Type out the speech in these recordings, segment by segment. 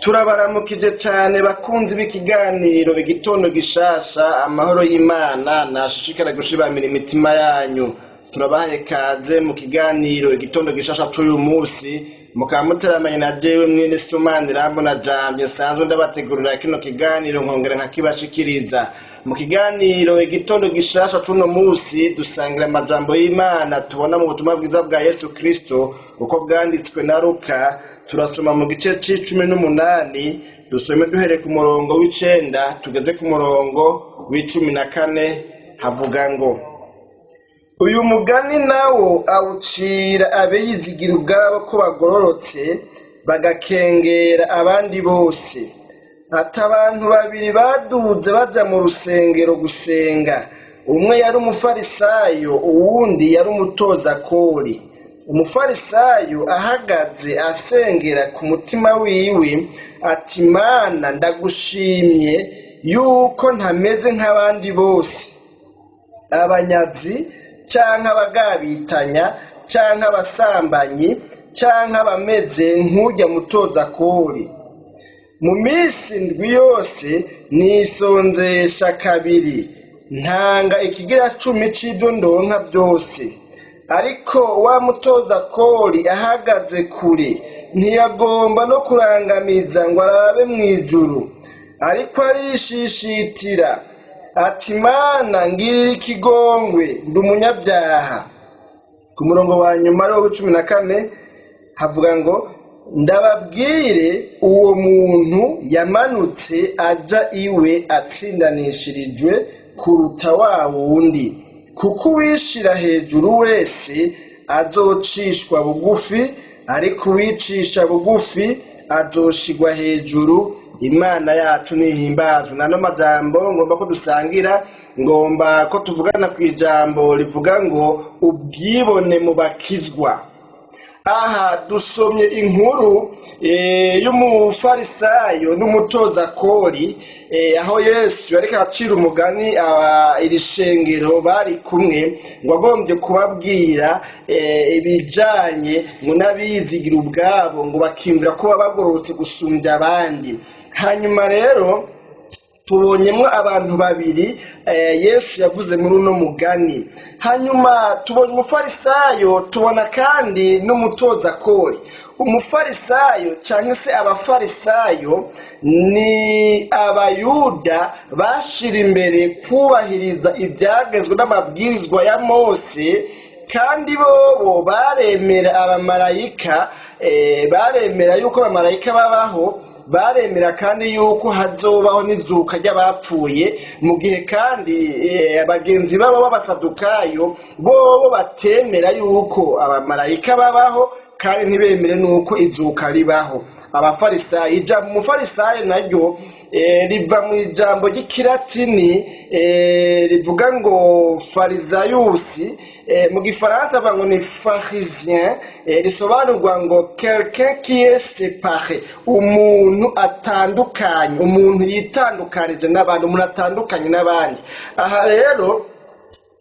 Turabaramukije cane bakunzi b'ikiganiro Igitondo Gishasha. Amahoro y'Imana nashishikara gushibamira imitima yanyu. Turabahaye kaze mu kiganiro Igitondo Gishasha c'uyu musi, mukaba muteramanye na jewe mwene Sumani Rambona Jamvye, nsanzwe ndabategurira kino kiganiro nkongera nkakibashikiriza. Mu kiganiro Igitondo Gishasha c'uno musi dusangira amajambo y'Imana tubona mu butumwa bwiza bwa Yesu Kristo uko bwanditswe na Luka. Turasoma mu gice c'18, dusome duhereye ku murongo w'9 tugeze ku murongo w'14. Havuga ngo: "Uyu mugani nawo awucira abiyizigira ubwabo ko bagororotse, bagakengera abandi bose. Ati: abantu babiri baduze baja mu rusengero gusenga. Umwe yari umufarisayo, uwundi yari umutozakori. Umufarisayo ahagaze asengera ku mutima wiwe ati: Mana, ndagushimye yuko ntameze nk'abandi bose, abanyazi canke abagabitanya canke abasambanyi canke abameze nk'urya mutozakori. Mu minsi ndwi yose nisonzesha kabiri, ntanga ikigira cumi c'ivyo ndonka vyose. Ariko wa mutozakori ahagaze kure, ntiyagomba no kurangamiza ngo arabe mw'ijuru, ariko arishishitira ati: Mana, ngirira ikigongwe, ndi umunyabyaha. Ku murongo wa nyuma, ariwo w'14, havuga ngo: ndababwire, uwo muntu yamanutse aja iwe atsindanishirijwe kuruta wa wundi, kuko uwishira hejuru wese azocishwa bugufi, ariko uwicisha bugufi azoshigwa hejuru. Imana yacu nihimbazwe. Nano majambo ngomba ko dusangira, ngomba ko tuvugana ku ijambo rivuga ngo ubwibone mu bakizwa. Aha dusomye inkuru y'umufarisayo n'umutozakori, aho Yesu yariko aracira umugani iri shengero bari kumwe, ngo agombye kubabwira ibijanye ngo n'abizigira ubwabo, ngo bakiyumvira ko baba bagororotse gusumbya abandi. Hanyuma rero tubonyemwo abantu babiri Yesu yavuze muri uno mugani. Hanyuma tubonye umufarisayo, tubona kandi n'umutozakori. Umufarisayo canke se abafarisayo ni abayuda bashira imbere kubahiriza ivyagezwe n'amabwirizwa ya Mose, kandi bobo baremera abamarayika, baremera yuko abamarayika babaho, baremera kandi yuko hazobaho n'izuka ry'abapfuye, mu gihe kandi abagenzi babo b'abasadukayo bobo batemera yuko abamarayika babaho, kandi ntibemere nuko izuka ribaho. Abafarisayo, ijambo umufarisayo naryo riva mu ijambo ry'ikilatini rivuga ngo farisayusi, mu gifaransa bavuga ngo ni pharisien, risobanurwa ngo quelqu'un qui est séparé, umuntu atandukanye, umuntu yitandukanije n'abandi, umuntu atandukanye n'abandi. Aha rero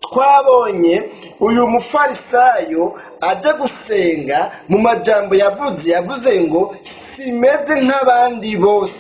twabonye uyu mufarisayo aje gusenga, mu majambo yavuze, yavuze ngo simeze nk'abandi bose.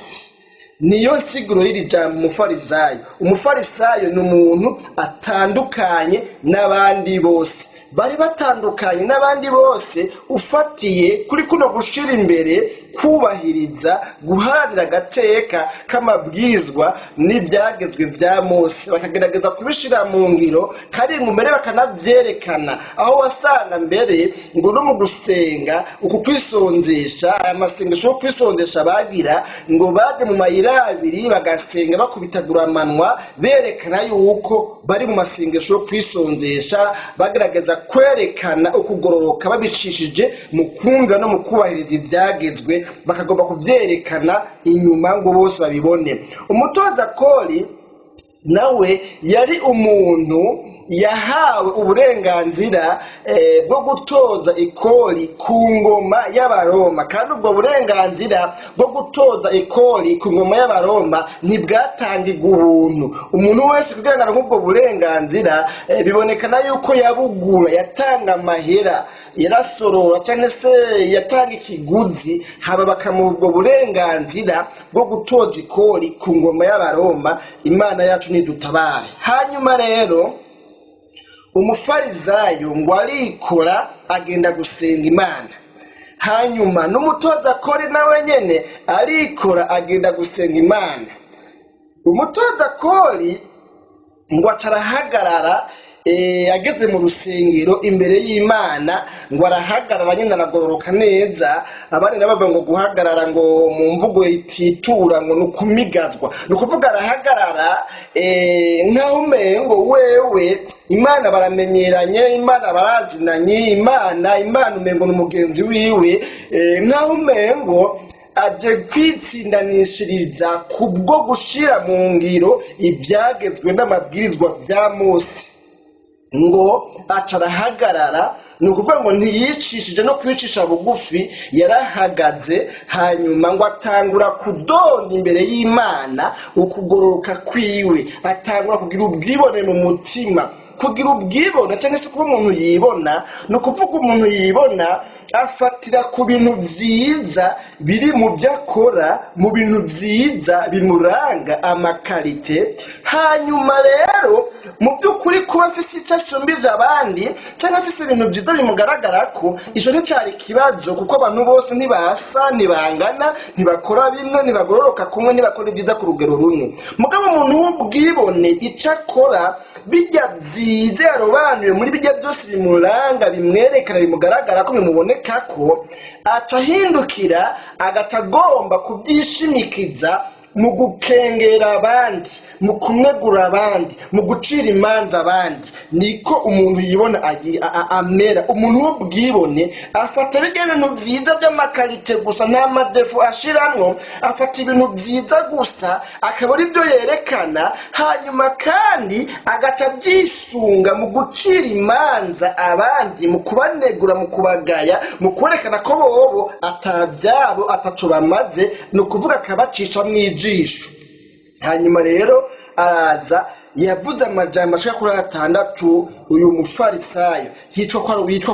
Niyo nsiguro y'iri jambo umufarisayo. Umufarisayo ni umuntu atandukanye n'abandi bose. Bari batandukanye n'abandi bose ufatiye kuri kuno gushira imbere kubahiriza, guharanira agateka k'amabwirizwa n'ibyagezwe vya Mose, bakagerageza kubishira mu ngiro, kandi ngo mbere bakanavyerekana, aho wasanga mbere ngo no mu gusenga uku kwisonzesha, aya masengesho yo kwisonzesha bagira, ngo baje mu mayira abiri bagasenga bakubitagura amanwa, berekana yuko bari mu masengesho yo kwisonzesha, bagerageza kwerekana ukugororoka babicishije mu kumvira no mu kubahiriza ivyagezwe, bakagomba kuvyerekana inyuma ngo bose babibone. Umutoza kori nawe yari umuntu Yahawe uburenganzira bwo gutoza ikori ku ngoma y'Abaroma, kandi ubwo burenganzira bwo gutoza ikori ku ngoma y'Abaroma ntibwatangirwa ubuntu. Umuntu wese kugira ngo aronke ubwo burenganzira, bibonekana yuko yabugura, yatanga amahera, yarasorora cyangwa se yatanga ikiguzi, haba bakamuha ubwo burenganzira bwo gutoza ikori ku ngoma y'Abaroma. Imana yacu nidutabare. Hanyuma rero umufarizayo ngo arikora agenda gusenga Imana, hanyuma n'umutoza kori nawe nyene arikora agenda gusenga Imana. Umutoza kori ngo aca arahagarara, ageze mu rusengero imbere y'Imana, ngo arahagarara nyine aragororoka neza. Abandi nabo bavuga ngo guhagarara ngo mu mvugo ititura ngo ni ukumigazwa, ni ukuvuga arahagarara, nkaho umengo wewe Imana baramenyeranye, Imana barazinanye, Imana umengo ni umugenzi wiwe, nkaho umengo aje kwitsindanishiriza kubwo gushira mu ngiro ibyagezwe n'amabwirizwa bya Mose. Ngo aca arahagarara, ni ukuvuga ngo ntiyicishije no kwicisha bugufi, yarahagaze, hanyuma ngo atangura kudonda imbere y'Imana ukugororoka kwiwe, atangura kugira ubwibone mu mutima. Kugira ubwibone cyangwa se kuba umuntu yibona, ni ukuvuga umuntu yibona afatira ku bintu byiza biri mu byo akora, mu bintu byiza bimuranga, amakarite. Hanyuma rero mu by'ukuri kuba afise icyo asumbije abandi cyangwa afise ibintu byiza bimugaragara ko, icyo nticyari ikibazo, kuko abantu bose ntibasa, ntibangana, ntibakora bimwe, ntibagororoka kumwe, ntibakora ibyiza ku rugero rumwe. Mugabo umuntu w'ubwibone icyo akora, bijya byiza yarobanuye muri bijya byose bimuranga, bimwerekana, bimugaragara ko bimuboneka ko, aca ahindukira agaca agomba kubyishimikiza mu gukengera abandi, mu kunegura abandi, mu gucira imanza abandi. Niko umuntu yibona amera. Umuntu w'ubwibone afata bijya bintu byiza by'amakarite gusa, nta madefu ashiramwo, afata ibintu byiza gusa akaba ari byo yerekana, hanyuma kandi agaca abyisunga mu gucira imanza abandi, mu kubanegura, mu kubagaya, mu kwerekana ko bobo atabyabo, ataco bamaze, ni ukuvuga akabacisha mu ijisho. Hanyuma rero araza yavuze amajambo ashika kuri atandatu. Uyu mufarisayo yitwa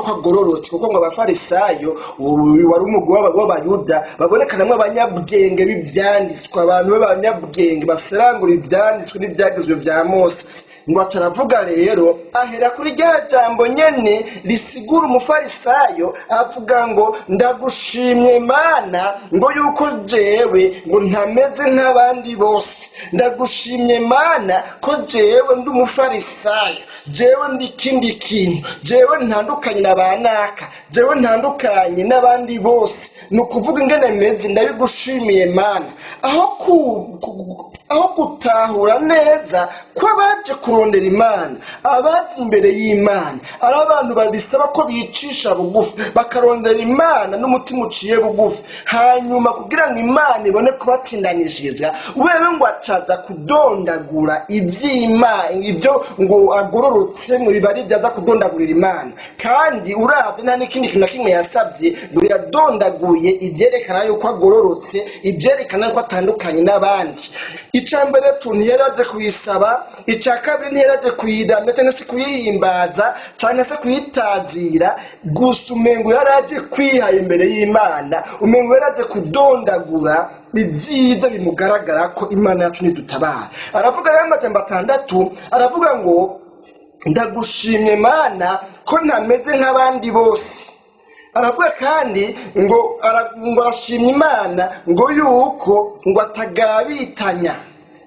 ko agororotse, kuko ngo abafarisayo ubu wari umugwi w'Abayuda babonekanamwo abanyabwenge b'ivyanditswe, abantu b'abanyabwenge baserangura ivyanditswe n'ivyagezwe vya Mose. Ngo aca aravuga rero, ahera kuri rya jambo nyene risigura umufarisayo, avuga ngo ndagushimye Mana ngo yuko jewe ngo ntameze nk'abandi bose, ndagushimye Mana ko jewe ndi umufarisayo, jewe ndi ikindi kintu, jewe ntandukanye na ba naka, jewe ntandukanye n'abandi bose, ni ukuvuga ingene meze, ndabigushimiye Mana. Aho gutahura neza ko abaje kurondera Imana, abaje imbere y'Imana ari abantu babisaba ko bicisha bugufi, bakarondera Imana n'umutima uciye bugufi, hanyuma kugira ngo Imana ibone kubatsindanishiriza, wewe ngo acaza kudondagura iby'Imana, ibyo ngo agororotse ngo biba ari ibyo aza kudondagurira Imana. Kandi uravye nta n'ikindi kintu na kimwe yasabye, ngo yadondaguye ibyerekana yuko agororotse, ibyerekana yuko atandukanye n'abandi. Icya mbere tu ntiyaraje kuyisaba, icya kabiri ntiyaraje kuyiramya cyangwa se kuyihimbaza cyangwa se kuyitazira gusa, umengo yaraje kwiha imbere y'Imana, umengo yaraje kudondagura ibyiza bimugaragara ko. Imana yacu nidutabara. Aravuga rero amajambo atandatu, aravuga ngo ndagushimye Mana ko ntameze nk'abandi bose. Aravuga kandi ngo arashimye Imana ngo yuko ngo atagabitanya.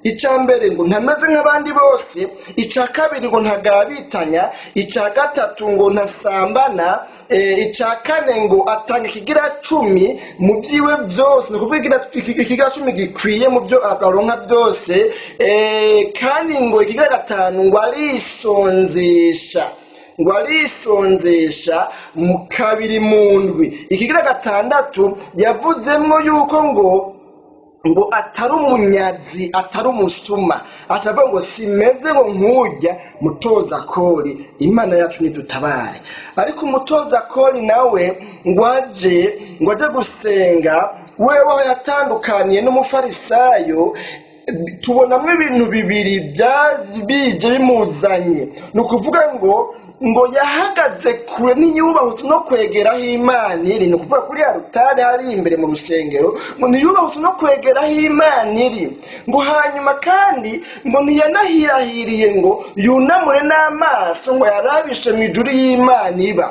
Icya mbere ngo ntameze nk'abandi bose, icya kabiri ngo ntagabitanya, icya gatatu ngo ntasambana, icya kane ngo atanga ikigira cumi mu byiwe byose, ni ukuvuga ikigira cumi gikwiye mu byo aronka byose, kandi ngo ikigira gatanu ngo arisonzesha, ngo arisonzesha mu kabiri mu ndwi. Ikigira gatandatu yavuzemwo yuko ngo ngo atari umunyazi, atari umusuma, atavuga ngo simeze ngo nkujya mutoza kori. Imana yacu nidutabare. Ariko umutoza kori nawe ngo aje gusenga, wewe yatandukaniye n'umufarisayo. Tubonamo ibintu bibiri bije bimuzanye. Ni ukuvuga ngo yahagaze kure ntiyubahutse no kwegeraho Imana iri. Ni ukuvuga kuri ya rutare hari imbere mu rusengero, ngo ntiyubahutse no kwegeraho Imana iri. Ngo hanyuma kandi ngo ntiyanahirahiriye ngo yunamure n'amaso ngo yarabishe mu ijuru y'Imana iba.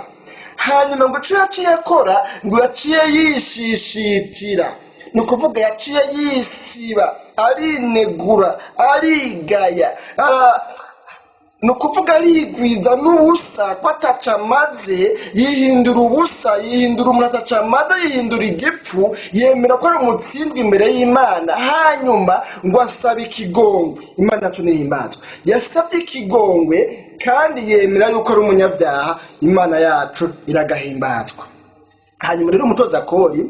Hanyuma ngo ico yaciye akora, ngo yaciye yishishitira. Ni ukuvuga yaciye yisiba, arinegura, arigaya, ni ukuvuga arigwiza n'ubusa ko ataca amaze, yihindura ubusa, yihindura umuntu ataca amaze, yihindura igipfu, yemera ko ari umutsindwa imbere y'Imana. Hanyuma ngo asaba ikigongwe. Imana yacu nihimbazwe. Yasabye ikigongwe kandi yemera yuko ari umunyabyaha. Imana yacu iragahimbazwa. Hanyuma rero umutoza kori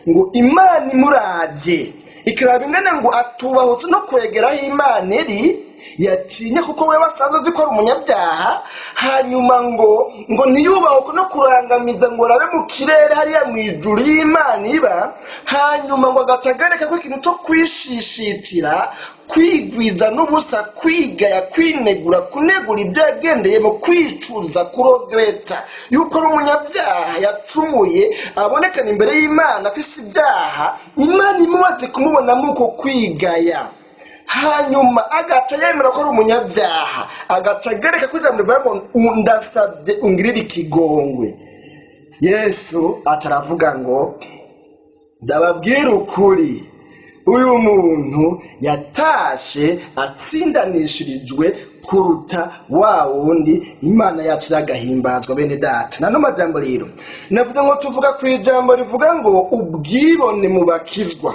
ngo Imana imuraje ikiraba ingene ngo atubahutse no kwegeraho Imana iri, yatinye kuko we basanzwe azi ko ari umunyabyaha. Hanyuma ngo ntiyubahwe no kurangamiza ngo arabe mu kirere hariya mu ijuru y'Imana iba. Hanyuma ngo agaca agareka ko ikintu cyo kwishishitira, kwigwiza n'ubusa, kwigaya, kwinegura, kunegura ibyo yagendeye mu kwicuza, kurogreta yuko ari umunyabyaha yacumuye, abonekana imbere y'Imana afise ibyaha. Imana imumaze kumubonamo uko kwigaya, hanyuma agaca yemera ko ari umunyabyaha, agaca agereka ko ijambo rivuga ngo ndasabye ungirire ikigongwe. Yesu ataravuga ngo ndababwira ukuri, uyu muntu yatashe atsindanishirijwe kuruta wa wundi. Imana yacu iragahimbazwa bene data. Nano majambo rero navuze ngo tuvuga ku ijambo rivuga ngo ubwibone mu bakizwa.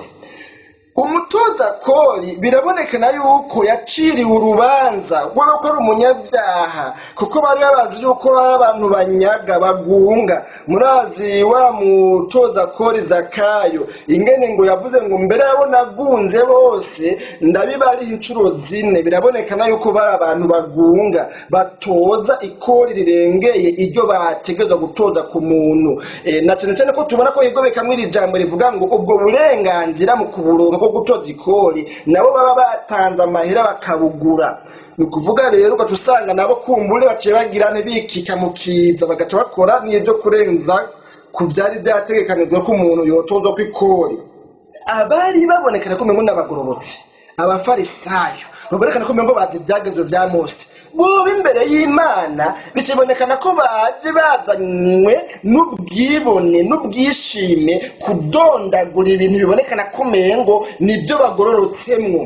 Umutoza kori birabonekana yuko yaciriwe urubanza rwo ko ari umunyabyaha, kuko bari babazi yuko ari abantu banyaga bagunga. Murazi wa mutoza kori Zakayo ingene ngo yavuze ngo mbere yabo nagunze bose ndabibariha inshuro zine. Birabonekana yuko bari abantu bagunga, batoza ikori rirengeye iryo bategerezwa gutoza ku muntu. Na cyane cyane ko tubona ko higobekamwo iri jambo rivuga ngo ubwo burenganzira mu kuburonka bwo gutoza ikori nabo baba batanze amahera bakabugura. Ni ukuvuga rero ugaca usanga nabo kumbure baciye bagira ntibikika mu kiza, bagaca bakora n'ibyo kurenza ku byari byategekanijwe ko umuntu yotozwa kw'ikori. Abari babonekana ko umengo n'abagororotsi, abafarisayo babonekana ko umengo bazi ibyagezwe bya Mose, bo imbere y'Imana bikibonekana ko baje bazanywe n'ubwibone n'ubwishime kudondagura ibintu bibonekana ko umengo nibyo bagororotsemwo.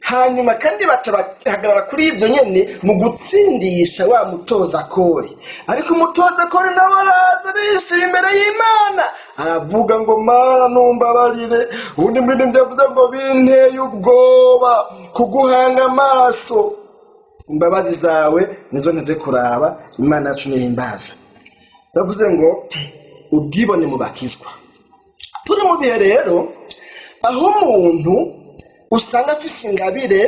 Hanyuma kandi baca bahagarara kuri ibyo nyene mu gutsindisha wa mutoza kori. Ariko umutoza kori nawe araza arisiba imbere y'Imana, aravuga ngo Mana numbabarire. Ubundi muri ibyo yavuze ngo binteye ubwoba kuguhanga amaso, imbabazi zawe nizo nteze kuraba. Imana yacu nihimbazwe. Yavuze ngo ubwibone mu bakizwa. Turi mu bihe rero aho umuntu usanga afise ingabire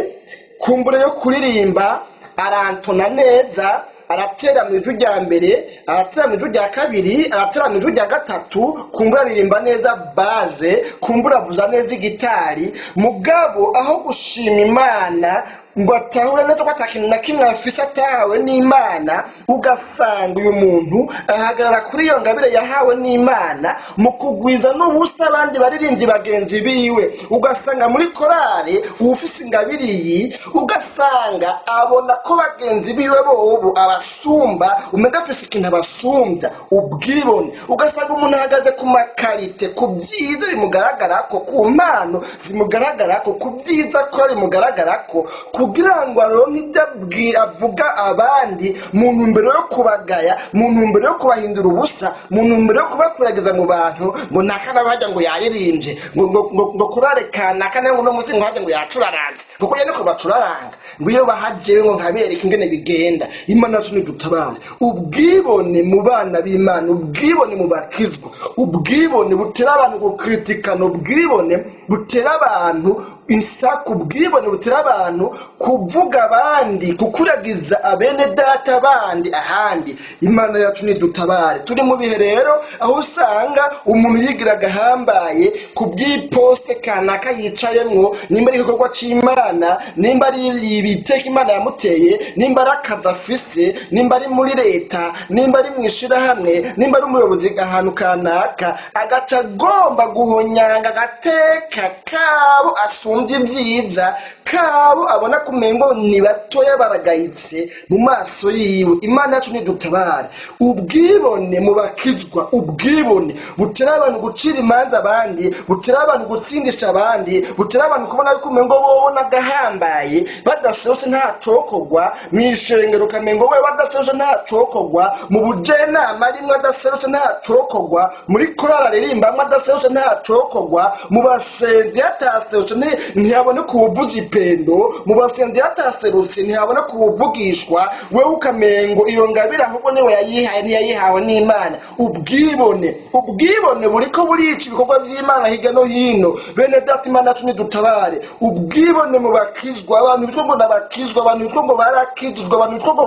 kumbure yo kuririmba, arantona neza, aratera mu ijwi rya mbere, aratera mu ijwi rya kabiri, aratera mu ijwi rya gatatu, kumbura aririmba neza baze, kumbura avuza neza igitari. Mugabo aho gushima Imana ngo atahure neza ko atakintu na kimwe afise atahawe n'Imana, ugasanga uyu muntu ahagarara kuri iyo ngabire yahawe n'Imana mu kugwiza n'ubusa abandi baririmbyi bagenzi biwe. Ugasanga muri korali uwufise ingabire iyi, ugasanga abona ko bagenzi biwe bobo abasumba, umenga afise ikintu abasumbya, ubwibone. Ugasanga umuntu ahagaze ku makarite, ku byiza bimugaragarako, ku mpano zimugaragarako, ku byiza akora bimugaragarako, kugira ngo aronke ibyo avuga abandi mu ntumbero yo kubagaya, mu ntumbero yo kubahindura ubusa, mu ntumbero yo kubakurageza mu bantu ngo naka nabajya ngo yaririmbye, ngo kurare kanaka nawe ngo uno munsi ngo hajya ngo yacuraranze, kuko yene ko bacuraranga. Ngo iyo bahajewe ngo nkabereka ingene bigenda. Imana yacu nidutabare. Ubwibone mu bana b'Imana, ubwibone mu bakizwa, ubwibone butera abantu gukritikana, ubwibone butera abantu isaku, ubwibone butera abantu kuvuga abandi, kukuragiza abene data bandi ahandi. Imana yacu nidutabare. Turi mu bihe rero aho usanga umuntu yigira agahambaye ku bw'iposte kanaka yicayemwo, nimba ari igikorwa c'Imana, nimba ari ibiteka Imana yamuteye, nimba ari akazi afise, nimba ari muri leta, nimba ari mw'ishirahamwe, nimba ari umuyobozi ahantu kanaka, agaca agomba guhonyanga agateka kabo asumbye ibyiza, kabo abona kumengo ni batoya baragayitse mu maso yiwe. Imana yacu nidutabare. Ubwibone mu bakizwa, ubwibone butera abantu gucira imanza abandi, butera abantu gutsindisha abandi, butera abantu kubona yuko umengo bobo nagahambaye badaserutse nta cokogwa, mw'ishengero ukamengo wewe badaserutse nta cokogwa, mu bujenama rimwe adaserutse nta cokogwa, muri korali aririmbamwe adaserutse nta cokogwa, mu basenzi ataserutse ntihaboneka uwuvuza ipendo, mu basenzi ataserutse ntihaboneka uwuvugishwa, wewe ukamengo iyo ngabire ahubwo niwe yayihaye, ntiyayihawe n'Imana. Ubwibone, ubwibone buriko burica ibikorwa vy'Imana hirya no hino. Bene data, Imana yacu nidutabare. Ubwibone mu bakizwa, abantu bitwa ngo n'abakizwa, abantu bitwa ngo barakizwa, abantu bitwa ngo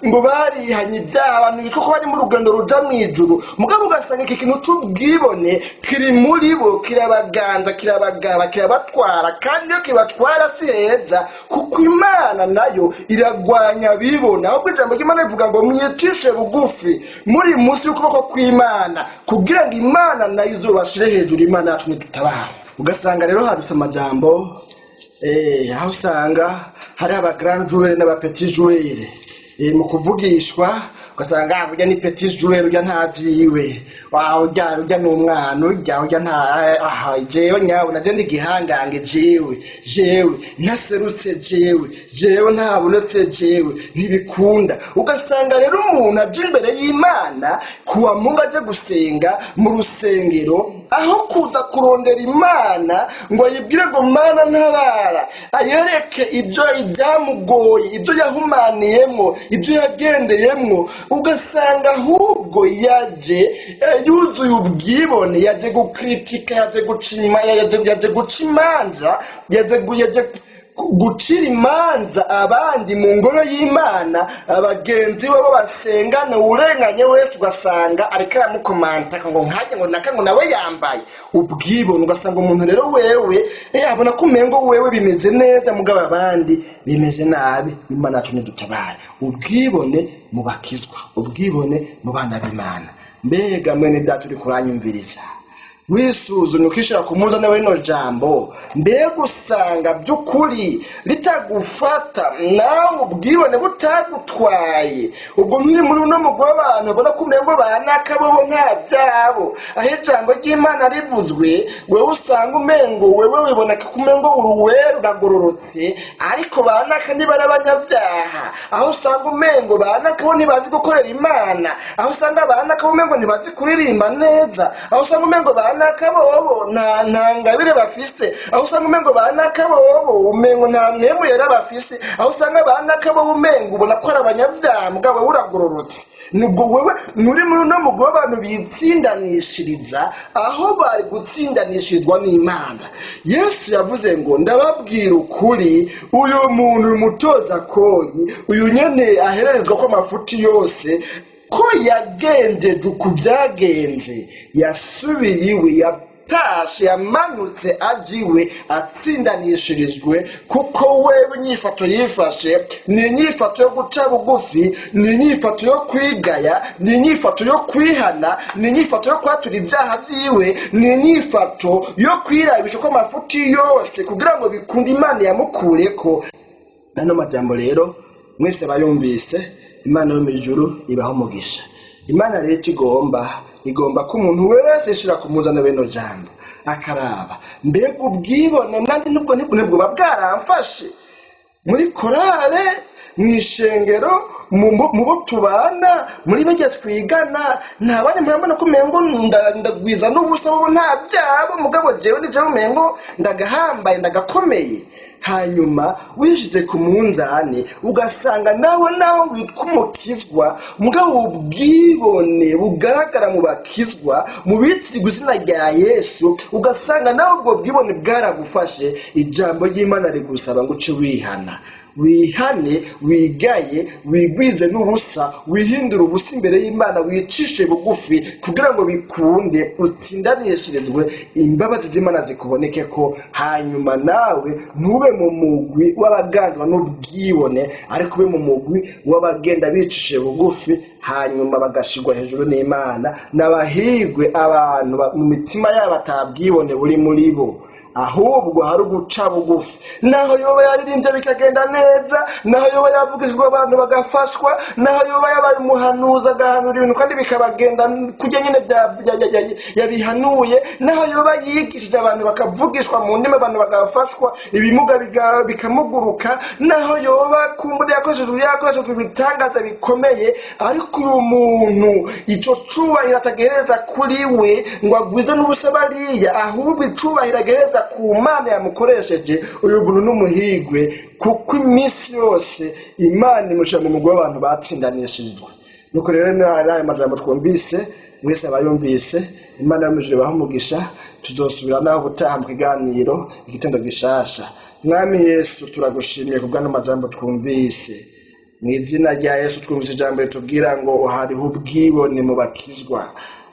ngo barihanye ibyaha, abantu bitwa ko bari mu rugendo ruja mw'ijuru, mugabo ugasanga iki kintu c'ubwibone kiri muri bo, kirabaganza, kirabagaba, kirabatwara. Kandi iyo kibatwara si heza, kuko Imana nayo iragwanya abibona. Ahubwo ijambo ry'Imana rivuga ngo mwicishe bugufi muri munsi y'ukuboko kw'Imana, kugira ngo Imana nayo izobashire hejuru. Imana yacu nidutabare. Ugasanga rero hadutse amajambo, aho usanga hari aba grand joueur n'aba petit joueur. Mu kuvugishwa ugasanga urya ni petit joueur, urya nta vyiwe, urya urya ni umwana, urya urya nta aha, jewe nyawe naje ndi gihangange, jewe jewe ntaserutse, jewe jewe ntabonetse, jewe ntibikunda. Ugasanga rero umuntu aje imbere y'Imana kuwa Mungu, aje gusenga mu rusengero, aho kuza kurondera Imana ngo ayibwire ngo Mana ntabara, ayereke ibyo ibyamugoye, ibyo yahumaniyemwo, ibyo yagendeyemwo, ugasanga ahubwo yaje yuzuye ubwibone, yaje gukritika, yaje guca yaje guca imanza, yaje gucira imanza abandi mu ngoro y'Imana, abagenzi be basengana, urenganye wese ugasanga ariko aramukomanta ngo nkajye ngo naka ngo nawe yambaye. Ubwibone, ugasanga umuntu rero wewe abona ko umengo wewe bimeze neza, mugabo abandi bimeze nabi. Imana yacu nidutabare. Ubwibone mu bakizwa, ubwibone mu bana b'Imana. Mbega mwene data uri kuranyumviriza, wisuzumye ukishira ku muzane w'ino jambo, mbega usanga by'ukuri ritagufata nawe, ubwibone butagutwaye? Ubwo nkiri muri uno mugwi w'abantu babona ko umengo banaka bobo nta byabo, aho ijambo ry'Imana rivuzwe wewe usanga umengo wewe wiboneka ko umengo uruwera uragororotse, ariko banaka niba ari abanyabyaha, aho usanga umengo banaka bo ntibazi gukorera Imana, aho usanga banaka bo umengo ntibazi kuririmba neza, aho usanga umengo banaka bobo nta ngabire bafise, aho usanga umengo banaka bobo umengo nta mwemu yera bafise, aho usanga banaka bobo umengo ubona ko ari abanyabyaha, mugabo wewe uragororotse. Nubwo wewe muri uno mugwi w'abantu bitsindanishiriza aho bari gutsindanishirizwa n'Imana. Yesu yavuze ngo ndababwira ukuri, uyu muntu umutoza kori, uyu nyene ahererezwa ko amafuti yose, ko yagendeje uku byagenze, yasubiye iwe, yatashe, yamanutse aje iwe atsindanishirijwe, kuko wewe inyifato yifashe ni inyifato yo guca bugufi, ni inyifato yo kwigaya, ni inyifato yo kwihana, ni inyifato yo kwatura ibyaha vyiwe, ni inyifato yo kwirabisha ko amafuti yose kugira ngo bikunde Imana yamukureko. Ano majambo rero mwese bayumvise, Imana yo mw'ijuru ibaho umugisha. Imana rero icyo igomba, igomba ko umuntu wese ishira ku muzana beno jambo akaraba, mbega ubwibone nanjye nubwo ntibwoba bwaramfashe muri korale, mw'ishengero, mu bo tubana, muri bajya twigana, nta bandi mpamvu ko umengo ndagwiza n'ubusa bo nta byabo, mugabo jewe ni jewe umengo ndagahambaye ndagakomeye. Hanyuma wishize ku munzani ugasanga nawe naho witwa umukizwa, mugabo ubwibone bugaragara mu bakizwa, mu bitirwa izina rya Yesu, ugasanga nawe ubwo bwibone bwaragufashe. Ijambo ry'Imana rigusaba ngo uce wihana, wihane, wigaye, wigwize n'ubusa, wihindure ubusa imbere y'Imana, wicishe bugufi kugira ngo bikunde utsindanishirizwe imbabazi z'Imana zikuboneke ko. Hanyuma nawe ntube mu mugwi w'abaganzwa n'ubwibone, ariko ube mu mugwi w'abagenda bicishe bugufi, hanyuma bagashirwa hejuru n'Imana. N'abahigwe abantu mu mitima yabo atabwibone buri muri bo, ahubwo hari uguca bugufi. Naho yoba yaririmbye bikagenda neza, naho yoba yavugijwe abantu bagafashwa, naho yoba yabaye umuhanuzi agahanura ibintu kandi bikabagenda kujya nyine yabihanuye, naho yoba yigishije abantu bakavugishwa mu ndimi, abantu bagafashwa, ibimuga bikamuguruka, naho yoba kumbura yakoresheje ibitangaza bikomeye, ariko uyu muntu ico cubahiro atagereza kuri we ngo agwize n'ubusa bariya, ahubwo icubahiro agereza ku Mana yamukoresheje, uyu muntu n'umuhigwe, kuko iminsi yose Imana imushyira mu mugwi w'abantu batsindanishijwe. Nuko rero n'ayo majambo twumvise, mwese abayumvise, Imana yo mw'ijuru ibahe umugisha. Tuzosubira naho ubutaha mu kiganiro Igitondo Gishasha. Mwami Yesu, turagushimiye ku bw'ano majambo twumvise. Mu izina rya Yesu twumvise ijambo ritubwira ngo hariho ubwibone mu bakizwa.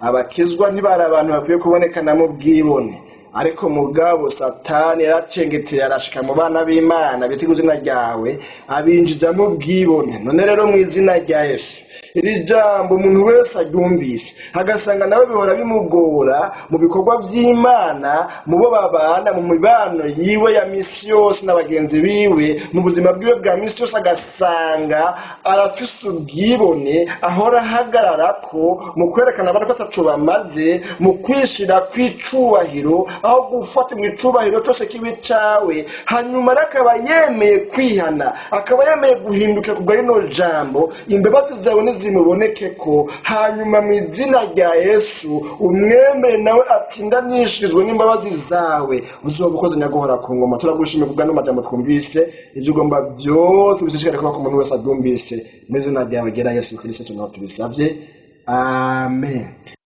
Abakizwa ntibari abantu bakwiye kubonekanamo ubwibone, ariko mugabo Satani yaracengeteye arashika mu bana b'Imana bita izina ryawe, abinjizamo ubwibone. None rero mu izina rya Yesu, iri jambo umuntu wese aryumvise agasanga nawe bihora bimugora mu bikorwa by'Imana, mu bo babana, mu mibano yiwe ya misi yose na bagenzi biwe, mu buzima bwiwe bwa misi yose, agasanga arafise ubwibone ahora ahagarara ko mu kwerekana abantu ko ataco bamaze, mu kwishira kw'icubahiro, aho gufata mu icubahiro cose kibi cawe. Hanyuma rero akaba yemeye kwihana, akaba yemeye guhindukira kubwa rino jambo, imbabazi zawe nizimuboneke ko. Hanyuma mu izina rya Yesu umwemere nawe atsindanishirizwe n'imbabazi zawe, uzoba ukoze nyaguhora ku ngoma. Turagushimiye kubwa no majambo twumvise, ivyo ugomba byose bishishikare kuba ku muntu wese abyumvise. Mu izina ryawe ryera Yesu Kristo tunaho tubisavye, amen.